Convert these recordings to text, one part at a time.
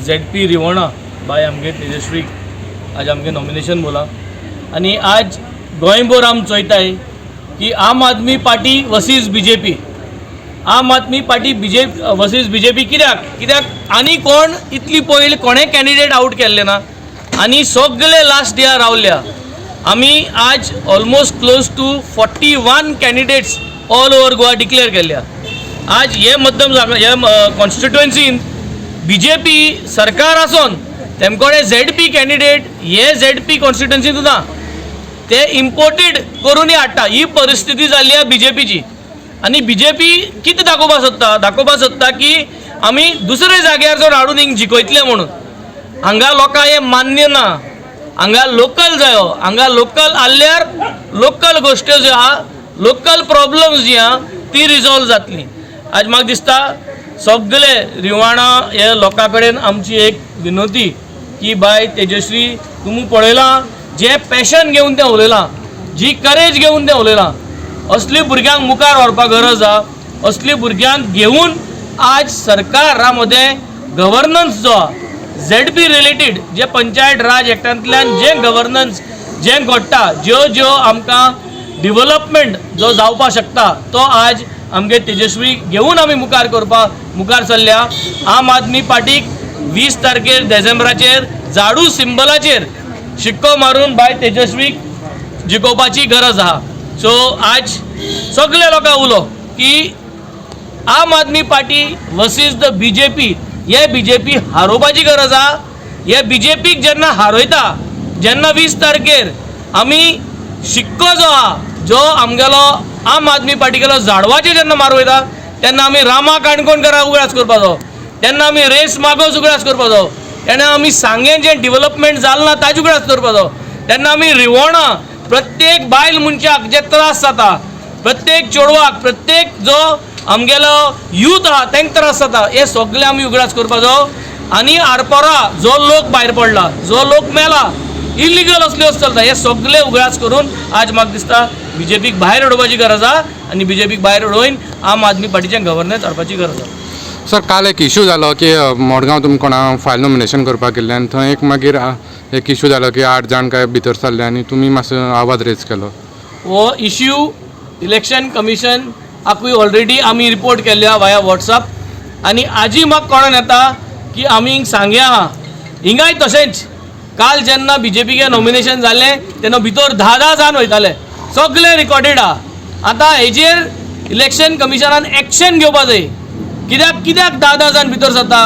Z P Rivona बाय आमगे तेजस्वी आज आमगे नॉमिनेशन बोला आनी आज गोंयभर आम चोयताय की आम आदमी पार्टी वर्सीस बीजेपी. आम आदमी पार्टी बीजे वर्सीस बीजेपी. कित्याक? कित्याक आनी कोण इतली पयलीं कोणें कॅन्डिडेट आवट केल्ले ना आनी सगळे लास्ट इयर रावल्या. आमी आज almost close to 41 candidates all over Goa declare केल्ल्या. आज हे मध्यम हे कॉन्स्टिट्युएन्सीन बीजेपी सरकार आसोन तेमकोडे झेड पी कॅन्डिडेट हे झेड पी कॉन्स्टिट्युएन्सीन ना, ते इम्पोर्टेड करूनय हाडटा. ही परिस्थिती जाल्ली आहा बीजेपीची. आनी बीजेपी कितें दाखोवपाक सोदता? दाखोवपाक सोदता की आमी दुसऱ्या जाग्यार जर हाडून हिंग जिखयतले म्हणून. हांगा लोकांक हें मान्य ना. हांगा लोकल जायो. हांगा लोकल आहल्यार लोकल गोश्ट्यो ज्यो आहा, लोकल प्रॉब्लम्स जी आहा, ती रिजॉल्व जातली. आज म्हाका दिसता सगळे रिवाणा हे लोकां कडेन आमची एक विनंती की बाय तेजस्वी, तुमी पळयलां जें पॅशन घेवन तें उलयलां, जी करेज घेवन तें उलयलां, असली भुरग्यांक मुखार व्हरपाक गरज आहा. असली भुरग्यांक घेवन आज सरकारा मदें गव्हर्नन्स जो आहा, झेड पी रिलेटेड जे पंचायत राज एक्टांतल्यान जें गव्हर्नन्स जें घडटा, ज्यो ज्यो आमकां डिवलपमेंट जो जावपाक शकता, तो आज आमगे तेजस्वी घेवन आमी मुखार करपाक मुखार सरल्या. आम आदमी पार्टीक 20 तारखेर डिसेंबराचेर झाडू सिंबलाचेर शिक्को मारून बाय तेजस्वीक जिखोवपाची गरज आहा. सो आज सगळे लोकांक उलो की आम Aadmi party versus the BJP. हे बीजेपी हारोवपाची गरज आहा. हे बीजेपीक जेन्ना हारयता, जेन्ना 20 तारखेर आमी शिक्को जो आहा, जो आमगेलो आम आदमी पार्टीगेलो झाडवाचेर जेन्ना मारवयता, तेन्ना आमी रामा काणकोणकाराक उगडास करपाचो, तेन्ना आमी रेस मागोस उगडास करपाचो, तेन्ना आमी सांगें जें डिवलपमेंट जालें ना ताजे उगडास करपाचो, तेन्ना आमी रिवोणा प्रत्येक बायल मनशाक जे त्रास जाता, प्रत्येक चेडवाक, प्रत्येक जो आमगेलो यूथ आहा तांकां त्रास जाता, हे सगळे आमी उगडास करपाचो. आनी आरपोरा जो लोक भायर पडला, जो लोक मेला, इलिगल असल्यो चलता, हे सगळे उगडास करून आज म्हाका दिसता बीजेपीक भायर उडोवपाची गरज आहा आनी बीजेपीक भायर उडोवन आम आदमी पार्टीचें गव्हर्नन्स हाडपाची गरज आहा. सर, काल एक इशू जालो की मडगांव तुमी कोणा फायल नॉमिनेशन करपाक गेल्ले आनी थंय एक मागीर एक इशू जालो की आठ जाण काय भितर सरले आनी तुमी मातसो आवाज रेज केलो. हो इश्यू इलेक्शन कमिशन आकूय ऑलरेडी आमी रिपोर्ट केल्ले आहा वाया वॉट्सअप. आनी आजी म्हाका कळोन येता की आमी हिंग सांग्या आहा, हिंगाय तशेंच काल जेन्ना बीजेपीगे नॉमिनेशन जालें तेन्ना भितर धा धा जाण वयताले. सगळे रिकॉर्डेड आहा. आतां हेजेर इलेक्शन कमिशनान एक्शन घेवपा जाय. कित्याक कित्याक धा धा जाण भितर जाता?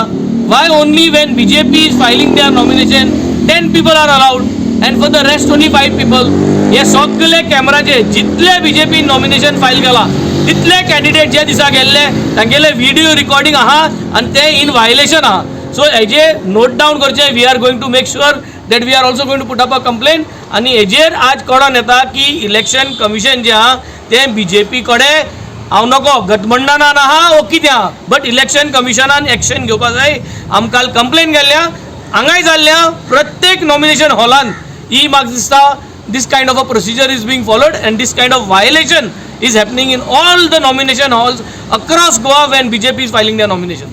Why only when BJP is filing their nomination 10 people are allowed and for the rest only five people? हे सगळे कॅमेराचे जितले बीजेपी नॉमिनेशन फायल केला तितले कॅन्डिडेट जे दिसा गेल्ले तांगेले व्हिडिओ रिकॉर्डिंग आहा आनी ते इन व्हायलेशन आहा. सो हेजे नोट डावन करचे. We are going to make sure that we are also going to put up a complaint. आनी हेजेर आज कळोन येता की इलेक्शन कमिशन जें आहा तें बीजेपी कडेन हांव नको गठबंधनान आहा वो कितें आहा, बट इलेक्शन कमिशनान एक्शन घेवपाक जाय. आमकां काल कंप्लेन केल्ल्या. हांगाय जाल्ल्या प्रत्येक नॉमिनेशन हॉलान ही म्हाका दिसता this kind of a procedure is being followed and this kind of violation is happening in all the nomination halls across Goa when BJP is filing their nomination.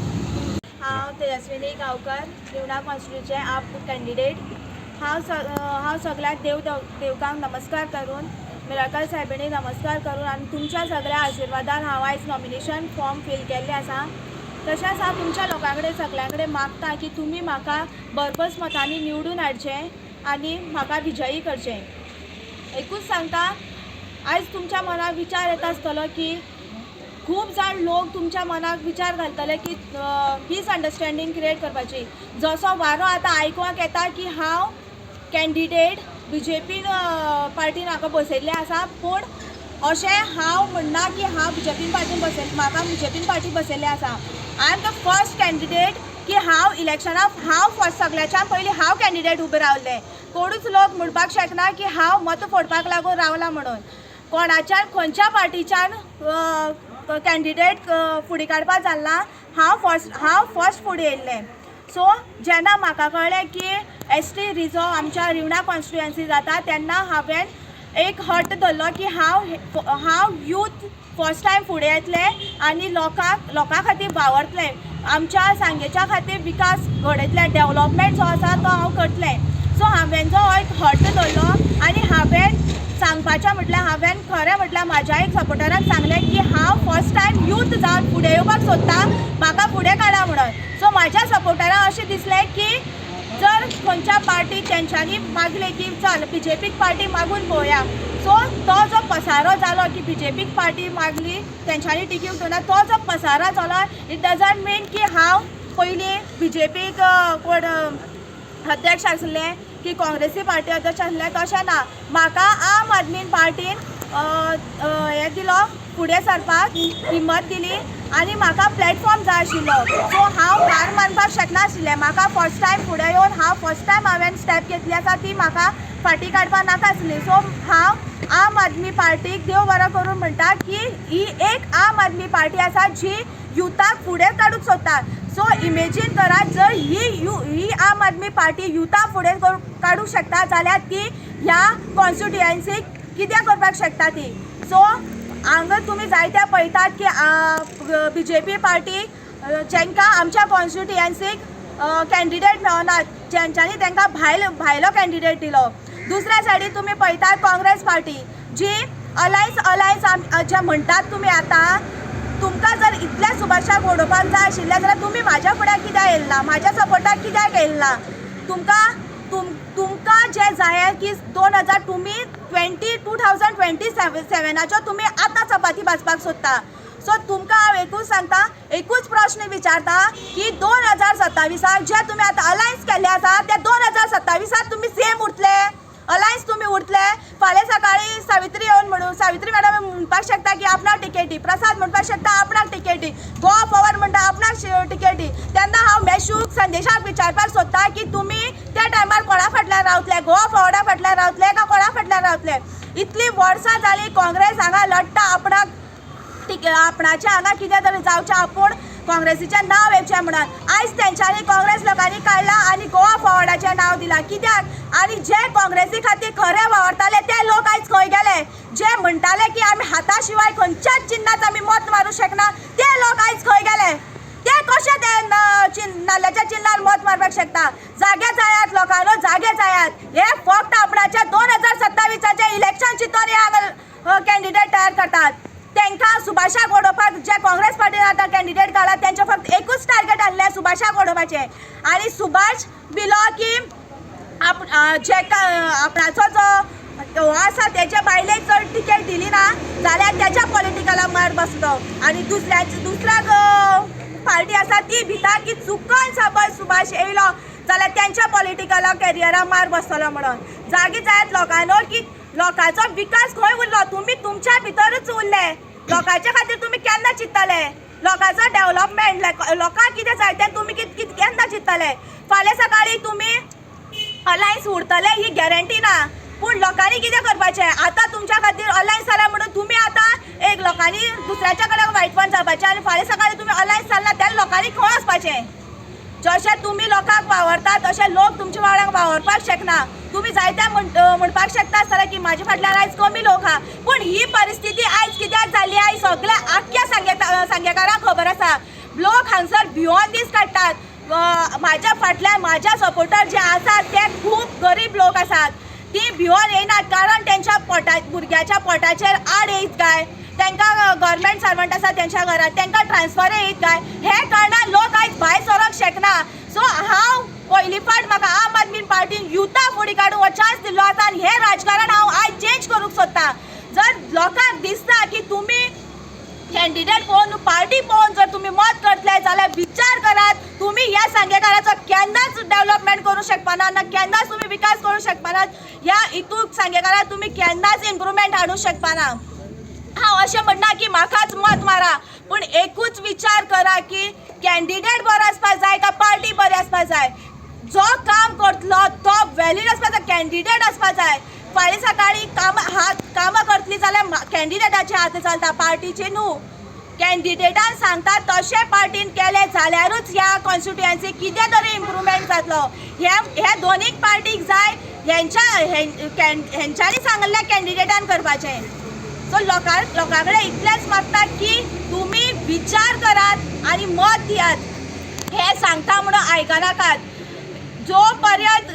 हांव तेजस्विनी गांवकर, रिवणा कॉन्स्टिट्युचे आप कॅन्डिडेट. हांव सगळ्याक देवकांक नमस्कार करून, मिराकल सायबिणीक नमस्कार करून आनी तुमच्या सगळ्या आशिर्वादान हांव आयज नॉमिनेशन फॉर्म फील केल्लें आसा. तशेंच हांव तुमच्या लोकां कडेन, सगळ्यां कडेन मागता की तुमी म्हाका भरभस मतांनी निवडून हाडचें आनी म्हाका विजयी करचें. एकूच सांगता, आयज तुमच्या मनाक विचार येता आसतलो की खूब जाण लोक तुमच्या मनाक विचार घालतले की मिसअंडरस्टँडींग क्रिएट करपाची. जसो वारो आतां आयकोंक येता की हांव कॅन्डिडेट बीजेपीन पार्टीन म्हाका बसयल्लें आसा, पूण अशें हांव म्हणना की हांव बीजेपीन पार्टीन बसय, म्हाका बीजेपीन पार्टी बसयल्लें आसा. I am the first candidate की हांव इलेक्शनाक हांव फर्स्ट, सगळ्याच्यान पयलीं हांव कॅन्डिडेट उबें रावलें. कोणूच लोक म्हणपाक शकना की हांव मत फोडपाक लागून रावलां म्हणून. कोणाच्यान, खंयच्या पार्टीच्यान कॅन्डिडेट फुडें काडपाक जालना. हांव फर्स्ट, हांव फर्स्ट फुडें येयल्लें. सो जेन्ना म्हाका कळ्ळें की एस टी रिजर्व आमच्या रिवणा कॉन्स्टिट्युएन्सी जाता, तेन्ना हांवें एक हट धरलो की हांव यूथ फर्स्ट टायम फुडें येतलें आनी लोकांक, लोकां खातीर वावरतलें. आमच्या सांगेच्या खातीर विकास घडयतलें, डेवलपमेंट जो आसा तो हांव करतलें. सो हांवें जो एक हट्ट धरलो आनी हांवें सांगपाचें म्हटल्यार हांवें खरें म्हटल्यार म्हाज्या एक सपोर्टराक सांगलें की हांव फर्स्ट टायम यूथ जावन फुडें येवपाक सोदतां, म्हाका फुडें काडा म्हणून. सो म्हाज्या सपोर्टराक अशें दिसलें की जर खंयच्या पार्टीक तेंच्यांनी मागलें की चल बीजेपीक पार्टी मागून पळोवया, सो तो जो पसारो जालो की बीजेपीक पार्टी मागली तेंच्यांनी तिकेट दिवना, तो जो पसारो जालो it doesn't मीन की हांव पयलीं बीजेपीक कोण अध्यक्ष आसलें की काँग्रेसी पार्टी अध्यक्ष आसलें तशें ना. म्हाका आम आदमी पार्टीन हें दिलो, फुडें सरपाक हिम्मत दिली आनी म्हाका प्लॅटफॉर्म जाय आशिल्लो. सो हांव हार मानपाक शकनाशिल्लें. म्हाका फर्स्ट टायम फुडें येवन हांव फर्स्ट टायम हांवें स्टेप घेतली आसा ती म्हाका फाटीं काडपाक नाका आसली. सो हांव आम आदमी पार्टीक देव बरो करूं म्हणटा की ही एक आम आदमी पार्टी आसा जी युथाक फुडें काडूंक सोदता. सो इमेजीन करात जर ही आम आदमी पार्टी युथाक फुडें काडूंक शकता जाल्यार ती ह्या कॉन्स्टिट्युएन्सीक कितें करपाक शकता ती. सो हांगा तुमी जायते पळयतात की बीजेपी पार्टी जांकां आमच्या कॉन्स्टिट्युएन्सीक कॅन्डिडेट मेळनात, जेंच्यांनी तांकां भायलो कॅन्डिडेट दिलो. दुसऱ्या सायडीन तुमी पळयतात काँग्रेस पार्टी जी अलायन्स जे म्हणटात तुमी आतां, तुमकां जर इतल्या सुभाषाक उडोवपाक जाय आशिल्लें जाल्यार तुमी म्हाज्या फुड्याक कित्याक येयला ना, म्हाज्या सपोर्टाक कित्याक येयला ना? तुमकां जें जाय की 2000 तुमी 2027 तुमी आतां चपाती भाजपाक सोदता. सो तुमकां हांव एकूच सांगता, एकूच प्रश्न विचारता की 2027 जे तुमी आतां अलायन्स केल्ले आसा ते 2027 तुमी सेम उरतले, अलायन्स तुमी उरतले. फाल्यां सकाळीं सावित्री येवन म्हणून सावित्री मॅडम म्हणपाक शकता की आपणाक टिकेट दी, प्रसाद म्हणपाक शकता आपणाक टिकेट दी, गोवा फॉरवर्ड म्हणटा आपणाक टिकेट दी. तेन्ना हांव मेशूक संदेशाक विचारपाक सोदता की तुमी त्या टायमार कोणा फाटल्यान रावतले, गोवा फॉरवर्डा फाटल्यान रावतले काय कोणा फाटल्यान रावतले? इतली वर्सां जाली काँग्रेस हांगा लडटा आपणाक आपणाचें हांगा कितें तरी जावचें, आपूण काँग्रेसीचें नांव येवचें म्हणून. आयज तेंच्यांनी काँग्रेस लोकांनी काडला आनी गोवा फॉरवर्डाचें नांव दिलां कित्याक? आनी जे काँग्रेसी खातीर खरे वावरताले ते लोक आयज खंय गेले? जे म्हणटाले की आमी हाता शिवाय खंयच्याच चिन्नाक आमी मत मारूंक शकना ते लोक आयज खंय गेले? ते कशे ते नाल्ल्याच्या चिन्नार मत मारपाक शकता? जागे जायात लोकांनो, जागे जायात. हे फक्त आपणाच्या 2027 इलेक्शन चिंतून हे हांगा कॅन्डिडेट तयार करतात. तांकां सुभाषाक उडोवपाक जे काँग्रेस पार्टीन आतां कॅन्डिडेट घाला तेंचें फक्त एकूच टार्गेट आसलें, सुभाषाक उडोवपाचें. आनी सुभाष भिलो की जेका आपणाचो जो हो आसा तेच्या बायलेक जर टिकेट दिली ना जाल्यार तेच्या पॉलिटिकलाक मार बसलो. आनी दुसऱ्याक पार्टी आसा ती भिता की चुकन सपोज सुभाष येयलो जाल्यार तेंच्या पॉलिटिकलाक कॅरियराक मार बसतलो म्हणून. जागे जायात लोकांनो की लोकांचो विकास खंय उरलो? तुमी तुमच्या भितरूच उरले. लोकांच्या खातीर तुमी केन्ना चिंततले? लोकांचो डेवलपमेंट, लोकांक कितें जाय तें तुमी केन्ना चिंततले? फाल्यां सकाळीं तुमी अलायन्स उरतले ही गॅरंटी ना, पूण लोकांनी कितें करपाचें? आतां तुमच्या खातीर अलायन्स जाल्या म्हणून तुमी आतां एक लोकांनी दुसऱ्याच्या कडेन वायटपण जावपाचें आनी फाल्यां सकाळीं तुमी अलायन्स जाल्ला तेन्ना लोकांनी खंय वचपाचें? जशें तुमी लोकांक वावरता तशें लोक तुमच्या वांगडा वावरपाक शकना. तुमी जायते म्हणपाक शकता आसतले की म्हाजे फाटल्यान आयज कमी लोक आहा, पूण ही परिस्थिती आयज कित्याक जाली? आयज सगळ्या आख्ख्या सांगेकारांक खबर आसा. लोक हांगसर भियोन दीस काडटात. म्हाज्या फाटल्यान म्हाज्या सपोर्टर जे आसात ते खूब गरीब लोक आसात, ती भियोन येयनात कारण तेंच्या भुरग्याच्या पोटाचेर आड येयत काय, तांकां गव्हर्मेंट सर्वंट आसा तेंच्या घरांत, तांकां ट्रान्सफर येयत काय, हे कारणान लोक आयज भायर सरोंक शकना. सो हांव पयली फावट म्हाका आम आदमी पार्टीन युथा फुडें काडूंक हो चान्स दिल्लो आसा आनी हें राजकारण हांव आयज चेंज करूंक सोदतां. जर लोकांक दिसता की तुमी कॅन्डिडेट पळोवन, पार्टी पळोवन जर तुमी मत करतले जाल्यार विचार करात, तुमी ह्या सांगेकाराचो केन्नाच डेवलपमेंट करूंक शकपाना ना केन्नाच तुमी विकास करूंक शकपाना. ह्या हितून सांगेकाराक तुमी केन्नाच इम्प्रुवमेंट हाडूंक शकपाना. हांव अशें म्हणना की म्हाकाच मत मारा, पूण एकूच विचार करा की कॅन्डिडेट बरो आसपाक जाय काय पार्टी बरी आसपाक जाय. जो काम करतलो तो व्हॅलीड आसपाक जाय, कॅन्डिडेट आसपाक जाय. फाल्यां सकाळीं कामां करतली जाल्यार कॅन्डिडेटाचे हात चलता, पार्टीचे न्हू. कॅन्डिडेटान सांगता तशें पार्टीन केलें जाल्यारूच ह्या कॉन्स्टिट्युएन्सी कितें तरी इम्प्रुवमेंट जातलो. ह्या दोनूय पार्टीक जाय हेंच्यांनी सांगल्लें कॅन्डिडेटान करपाचें. सो लोकां कडेन इतलेंच मागता की तुमी विचार करात आनी मत दियात. हे सांगता म्हणून आयकनाकात. जो पर्यंत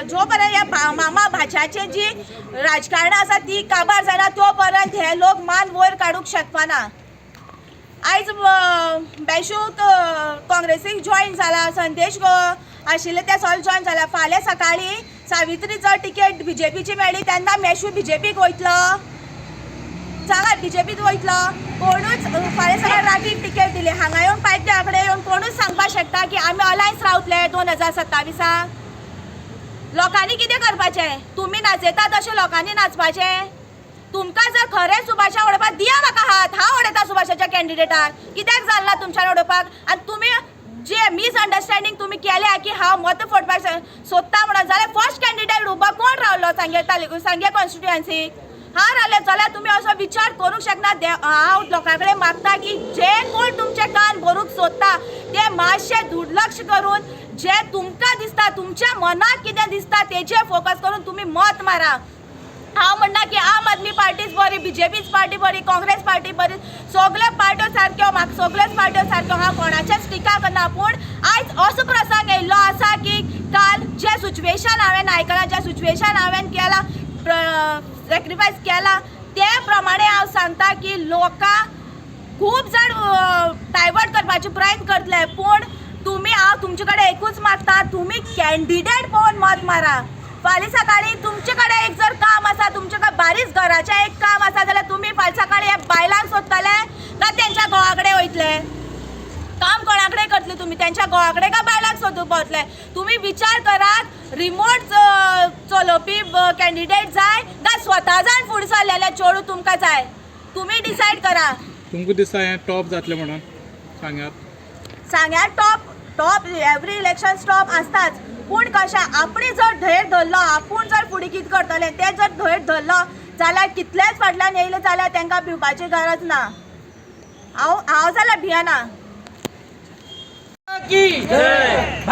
जो पर्यंत ह्या मामा भाच्याचे जी राजकारणां आसा ती काबार जायना तो पर्यंत हे लोक मान वयर काडूंक शकपाना. आयज बेशू काँग्रेसीक जॉयन जाला, संदेश आशिल्ले ते सगळे जॉयन जाला. फाल्यां सकाळीं सावित्री जर टिकेट बीजेपीची मेळ्ळी तेन्ना मेशू बीजेपीक वयतलो? सांगात, बीजेपीत वयतलो? कोणूच फाल्यां सकाळीं रातीक टिकेट दिली हांगा येवन पायत्या कडेन येवन कोणूच सांगपाक शकता की आमी अलायन्स रावतले 2027? लोकांनी कितें करपाचें? तुमी नाचयता तशें लोकांनी नाचपाचें? तुमकां जर खरें सुभाषा उडोवपाक दिया म्हाका हात, हांव उडयता सुभाषाच्या कॅन्डिडेटाक. कित्याक जालें ना तुमच्यान उडोवपाक? आनी तुमी जे मिसअंडरस्टँडींग तुमी केल्या की हांव मत फोडपाक सोदता म्हणून, जाल्यार फर्स्ट कॅन्डिडेट उबो कोण रावलो सांगे तालुको सांगे कॉन्स्टिट्युएन्सीक? हांव रावलें जाल्यार तुमी असो विचार करूंक शकना. हांव लोकां कडेन मागता की जे कोण तुमचे कान भरूंक सोदता ते मातशे दुर्लक्ष करून जे तुमकां दिसता, तुमच्या मनाक कितें दिसता तेजेर फोकस करून तुमी मत मारा. हांव म्हणना की आम आदमी पार्टीच बरी, बीजेपीच पार्टी बरी, काँग्रेस पार्टी बरी, सगळ्यो पार्ट्यो सारक्यो, म्हाका सगळ्योच पार्ट्यो सारक्यो, हांव कोणाचेच टिका करना. पूण आयज असो प्रसंग येयल्लो आसा की काल जें सिच्युएशन हांवें आयकलां, जें सिच्युएशन हांवें केलां, सॅक्रिफायस केलां, ते प्रमाणे हांव सांगता की लोकांक खूब जाण डायवर्ट करपाचे प्रयत्न करतले, पूण तुमी हांव तुमचे कडेन एकूच मागता, तुमी कॅन्डिडेट पळोवन मत मारा. फाल्यां सकाळीं तुमचे कडेन एक जर काम आसा, तुमचे कडेन बारीक घराचें एक काम आसा जाल्यार तुमी फाल्यां सकाळीं ह्या बायलांक सोदतले काय तेंच्या घोवा कडेन वयतले? काम कोणा कडेन करतले तुमी, तेंच्या घोवा कडेन काय बायलांक सोदूंक पावतले? तुमी विचार करात, रिमोट चलोवपी कॅन्डिडेट जाय काय स्वता जावन फुडें सरलेले चेडूं तुमकां जाय? तुमी डिसायड करा. तुमकां दिसता हें टॉप जातलें म्हणून सांगात? सांग्यार top top every election top आसताच, पूण कशें आपणे जर धैर्य धरलो, आपूण जर फुडें कितें करतलें तें जर धैर्य धरलो जाल्यार कितलेच फाटल्यान येयले जाल्यार तांकां भिवपाची गरज ना. हांव हांव जाल्यार भियेना. की जय.